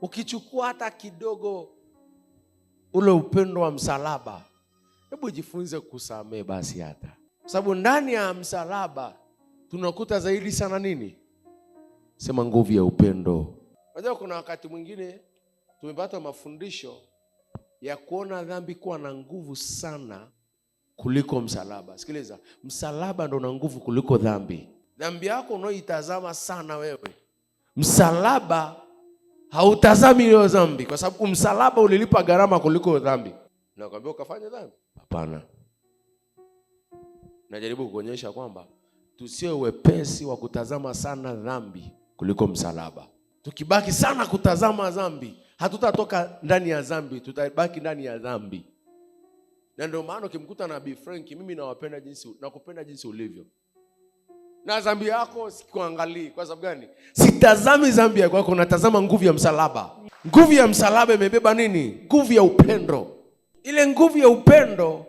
Ukichukua hata kidogo ule upendo wa msalaba, hebu jifunze kusamehe basi hata, kwa sababu ndani ya msalaba tunakuta zaidi sana nini? Sema nguvu ya upendo. Unajua kuna wakati mwingine tumepata mafundisho ya kuona dhambi kuwa na nguvu sana kuliko msalaba. Sikiliza, msalaba ndo una nguvu kuliko dhambi. Dhambi yako unaoitazama sana wewe, msalaba hautazami hiyo dhambi, kwa sababu msalaba ulilipa gharama kuliko dhambi. Nakwambia ukafanya dhambi? Hapana. Najaribu kuonyesha kwamba tusiwe wepesi wa kutazama sana dhambi kuliko msalaba. Tukibaki sana kutazama dhambi, hatutatoka ndani ya dhambi, tutabaki ndani ya dhambi. Na ndio maana ukimkuta Nabii Frank, mimi nawapenda jinsi, nakupenda jinsi ulivyo, na dhambi yako sikuangalii. Kwa sababu gani? Sitazami dhambi yako, natazama nguvu ya msalaba. Nguvu ya msalaba imebeba nini? Nguvu ya upendo. Ile nguvu ya upendo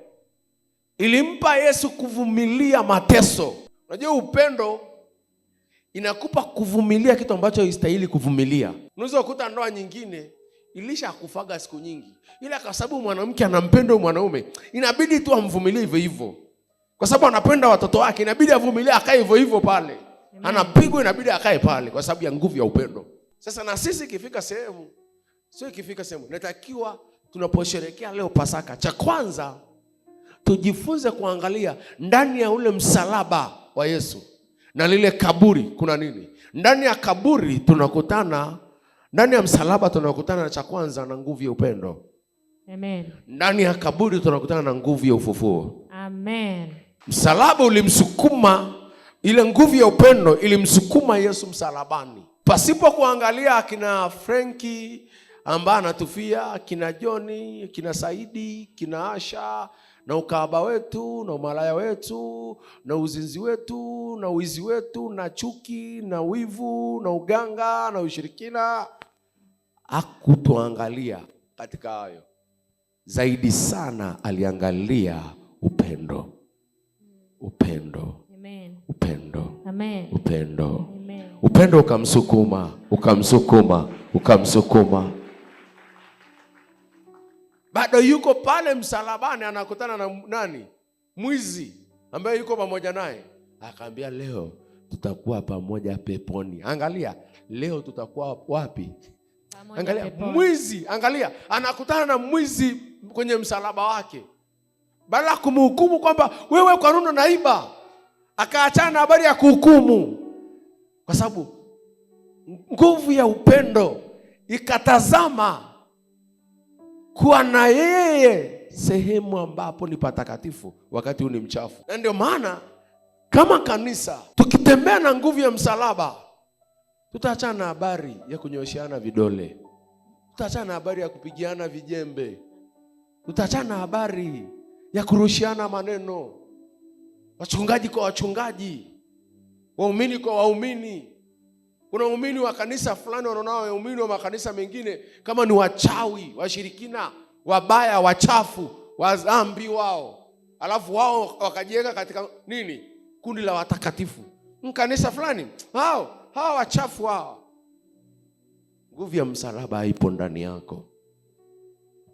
ilimpa Yesu kuvumilia mateso. Unajua upendo inakupa kuvumilia kitu ambacho haistahili kuvumilia. Unaweza kukuta ndoa nyingine ilishakufaga siku nyingi, ila kwa sababu mwanamke anampenda mwanaume inabidi tu amvumilie hivyo hivyo, kwa sababu anapenda watoto wake, inabidi avumilie akae hivyo hivyo pale. Anapigwa, inabidi akae pale kwa sababu ya nguvu ya upendo. Sasa na sisi ikifika sehemu, sio ikifika sehemu, natakiwa tunaposherekea leo Pasaka, cha kwanza tujifunze kuangalia ndani ya ule msalaba wa Yesu na lile kaburi kuna nini. Ndani ya kaburi tunakutana, ndani ya msalaba tunakutana na cha kwanza na nguvu ya upendo. Amen. Ndani ya kaburi tunakutana na nguvu ya ufufuo. Amen. Msalaba ulimsukuma, ile nguvu ya upendo ilimsukuma Yesu msalabani, pasipo kuangalia akina Frenki ambaye anatufia, akina Joni, akina Saidi, kina Asha na ukahaba wetu na umalaya wetu na uzinzi wetu na wizi wetu na chuki na wivu na uganga na ushirikina. Hakutuangalia katika hayo, zaidi sana aliangalia upendo. Upendo. Amen. Upendo. Amen. Upendo. Amen. Upendo ukamsukuma, ukamsukuma, ukamsukuma. Bado yuko pale msalabani, anakutana na nani? Mwizi ambaye yuko pamoja naye. Akaambia leo tutakuwa pamoja peponi. Angalia, leo tutakuwa wapi? Pamoja Angalia, peponi. mwizi, angalia, anakutana na mwizi kwenye msalaba wake. Badala ya kumhukumu kwamba wewe kwa nini unaiba, akaachana na habari ya kuhukumu, kwa sababu nguvu ya upendo ikatazama kuwa na yeye sehemu ambapo ni patakatifu, wakati huu ni mchafu. Na ndio maana kama kanisa tukitembea na nguvu ya msalaba, tutaachana na habari ya kunyosheana vidole, tutaachana na habari ya kupigiana vijembe, tutaachana na habari ya kurushiana maneno, wachungaji kwa wachungaji, waumini kwa waumini. Kuna waumini wa kanisa fulani wanaona waumini wa makanisa mengine kama ni wachawi, washirikina, wabaya, wachafu, wazambi wao, alafu wao wakajiweka katika nini, kundi la watakatifu. Kanisa fulani hao hawa wachafu hao. Nguvu ya msalaba haipo ndani yako.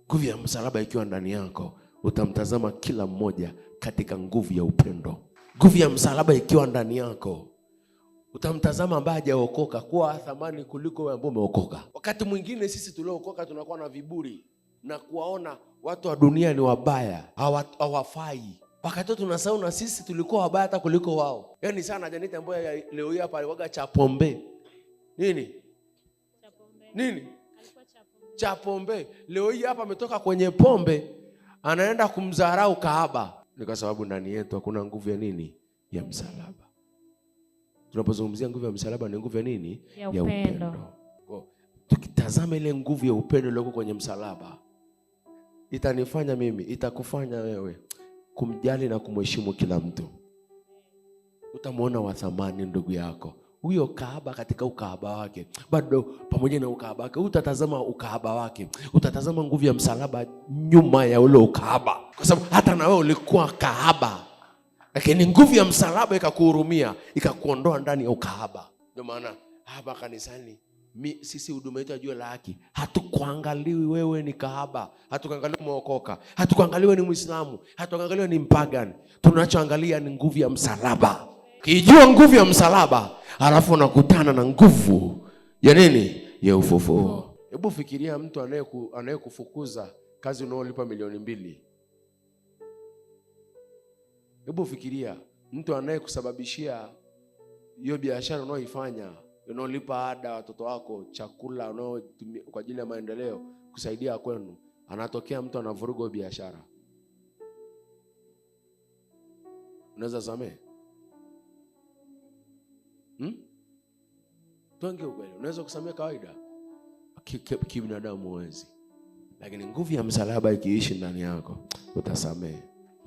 Nguvu ya msalaba ikiwa ndani yako, utamtazama kila mmoja katika nguvu ya upendo. Nguvu ya msalaba ikiwa ndani yako, utamtazama ambaye hajaokoka kuwa thamani kuliko wewe ambaye umeokoka. Wakati mwingine sisi tuliookoka tunakuwa na viburi na kuwaona watu wa dunia ni wabaya, hawafai. Wakati tunasahau na sisi tulikuwa wabaya hata kuliko wao. Yaani sana Janeti ambaye leo hii hapa alikuwa cha pombe. Nini? Cha pombe. Nini? Alikuwa cha pombe. Cha pombe. Leo hii hapa ametoka kwenye pombe anaenda kumdharau kahaba. Ni kwa sababu ndani yetu hakuna nguvu ya nini? Ya msalaba. Tunapozungumzia nguvu ya msalaba ni nguvu ya nini? Ya upendo. Ya upendo. Kwa tukitazama ile nguvu ya upendo iliyoko kwenye msalaba, itanifanya mimi, itakufanya wewe kumjali na kumheshimu kila mtu. Utamwona wa thamani ndugu yako huyo kahaba katika ukahaba wake, bado pamoja na ukahaba wake, utatazama ukahaba wake, utatazama nguvu ya msalaba nyuma ya ule ukahaba, kwa sababu hata na wewe ulikuwa kahaba, lakini nguvu ya msalaba ikakuhurumia, ikakuondoa ndani ya ukahaba. Ndio maana hapa kanisani Sisi huduma yetu ya Jiwe la Haki, hatukuangaliwi wewe ni kahaba, hatukuangaliwi umeokoka, hatukuangaliwi ni Muislamu, hatukuangaliwi ni mpagani. Tunachoangalia ni nguvu ya msalaba. Ukijua nguvu ya msalaba, alafu unakutana na nguvu ya nini? Ya ufufuo. Hebu fikiria mtu anayekufukuza kazi unaolipa 2,000,000. Hebu fikiria mtu anayekusababishia hiyo biashara unaoifanya, unaolipa ada watoto wako, chakula unaotumia kwa ajili ya maendeleo, kusaidia kwenu, anatokea mtu anavuruga hiyo biashara. Unaweza samehe? Tuongee ukweli. Unaweza kusamehe kawaida? Kibinadamu huwezi. Lakini nguvu ya msalaba ikiishi ndani yako, utasamehe.